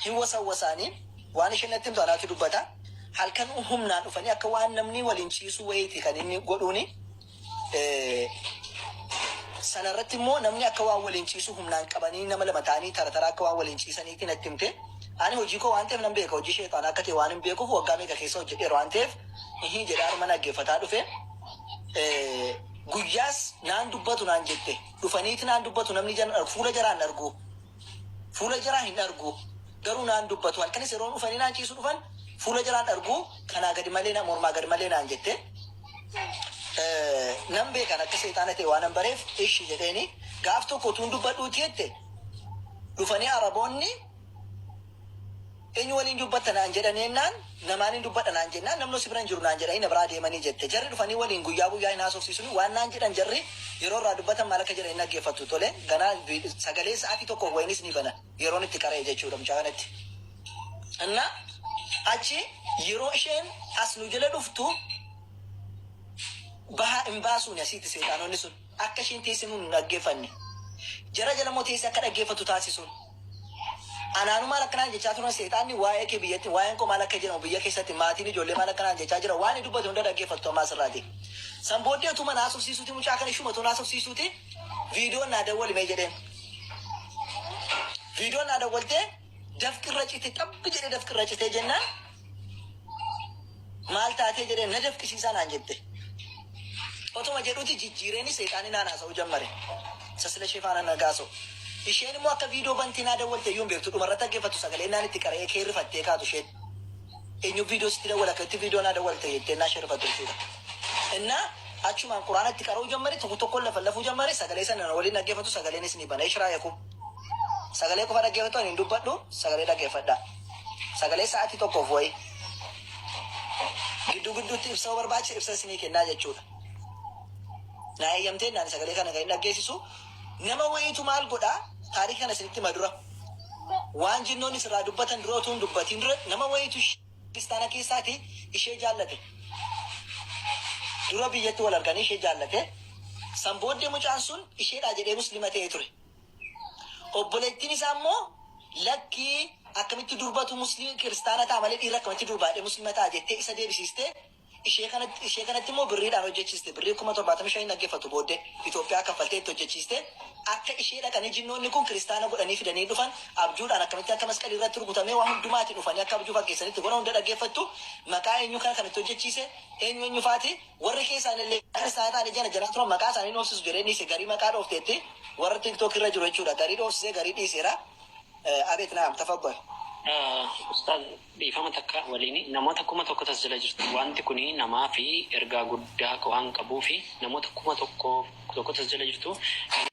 Hin wasawwasaanii waan isheen natti himtu anaatu dubbata. Halkan humnaan dhufanii akka waan namni waliin ciisuu wayiiti kan inni godhuuni. Sanarratti immoo namni akka waan waliin ciisuu humnaan qabanii nama lama ta'anii tara tara akka waan waliin ciisaniiti natti himte. Ani hojii koo waan ta'eef nan beeka, hojii sheexaanaa akka ta'e waan hin beekuuf, waggaa meeqa keessa hojjedheera waan ta'eef ihii jedhaa harma dhaggeeffataa dhufe. Guyyaas naan dubbatu naan jette, dhufaniiti naan dubbatu, namni fuula jaraan argu. Fuula jaraa hin argu, garuu naan dubbatu. Halkanis yeroo dhufanii naan ciisuu dhufan fuula jaraan argu, kanaa gadi malee, mormaa gadi malee naan jette. Nan beekan akka seexaana ta'e waan nan bareef ishi jedheeni. Gaaf tokko utuun dubbadhuuti jette, dhufanii Araboonni "Eenyu waliin dubbatta?" naan jedhanii jennaan, "Namaan hin dubbadha" naan jennaan, "Namni si bira hin jiru" naan jedhanii na biraa deemanii jette. Jarri dhufanii waliin guyyaa guyyaa hin haasofsiisuni waan naan jedhan, jarri yeroo irraa dubbatan maal akka jedhan hin dhaggeeffattu. Tole, ganaa sagalee sa'aatii tokkoof wayinis ni bana, yeroon itti qara'e jechuudha mucaa kanatti. Inna achi yeroo isheen as nu jala dhuftu bahaa hin baasuuni, asiitti seexaanonni sun akka isheen teessee nu hin dhaggeeffanne. Jara jala immoo teessee akka dhaggeeffattu taasisuun. Anaanu maal akkanaan jechaa turan seexaanni waa'ee kee biyyatti, waa'een koo maal akka jedhamu biyya keessatti, maatiin ijoollee maal akkanaan jechaa jira, waan inni dubbatu hunda dhaggeeffattu ammaa asirraati. San booddee utuma na haasofsiisuuti, mucaa kana ishuma utuu na haasofsiisuuti, "Viidiyoon naa dawwali mee" jedheen. Viidiyoon naa dawwaltee dafqi irra cite, xabbi jedhee dafqi irra citee jennaan, "Maal taatee?" jedhee, "Na dafqisiisaa" naan jette. Otuma jedhuti jijjiireeni seexaanni naan haasa'uu jammare. Isa sila ishee faana nagaa haasa'u. Isheen immoo akka viidiyoo bantii naa dawwalte iyyuu hin beektu, dhumarratti dhaggeeffattu sagalee naan itti qara'ee kee rifattee kaatu isheen. "Eenyu viidiyoo sitti dawwala, akkamitti viidiyoo naa dawwalte?" jettee naa ishee rifattu jechuudha. Innaa achumaan Quraana itti qara'uu jammare, tokko tokkoon lafa lafuu jammare, sagalee sana na waliin dhaggeeffatu, sagaleenis ni bana. Ishiraa yakum. Sagalee qofa dhaggeeffatu, ani hin dubbadhu, sagalee dhaggeeffadha. Sagalee sa'aatii tokkoof wayi. Gidduu gidduutti ibsa barbaachisa ibsa isinii kennaa jechuudha. Naa eeyyamtee naan sagalee kana kan hin dhaggeessisu. Nama wayiitu maal godhaa, taarikii kana isinitti hima dura. Waan jinnoonni sirraa dubbatan dura utuu hin dubbatiin dura, nama wayiitu kiristaana keessaati ishee jaallate. Dura biyyatti wal arganii ishee jaallate. San booddee mucaan sun isheedhaa jedhee Muslima ta'ee ture. Obboleettiin isaa immoo, "Lakkii, akkamitti durbatu Musliima kiristaana ta'a malee dhiirri akkamitti durbaadhee Muslima ta'a?" jettee isa deebisiistee, ishee kanatti immoo birriidhaan hojjechiiste. Birrii 75,000 dhaggeeffatu booddee Itoophiyaa kaffaltee itti hojjechiiste. Akka ishee dhaqanii jinnoonni kun kiristaana godhanii fidanii dhufan, abjuudhaan akkamitti akka masqalii irratti rukutamee, waan hundumaati dhufanii akka abjuu fakkeessanitti godhan hunda dhaggeeffattu. Maqaa eenyu kana kan itti hojjechiise, eenyu eenyu faati, warri keessaan illee kiristaana ta'anii jana janaa turan, maqaa isaanii dhoofsisu jedhee dhiise. Garii maqaa dhoofteetti, warra TikTok irra jiru jechuudha, garii dhoofsisee garii dhiiseera. Abeet, naam, tafaddal. Ustaaz, dhiifama takka waliin, namoota 1000 tas jala jirtu. Wanti kuni namaa fi ergaa guddaa waan qabuu fi namoota 1001 tokko tas jala jirtu.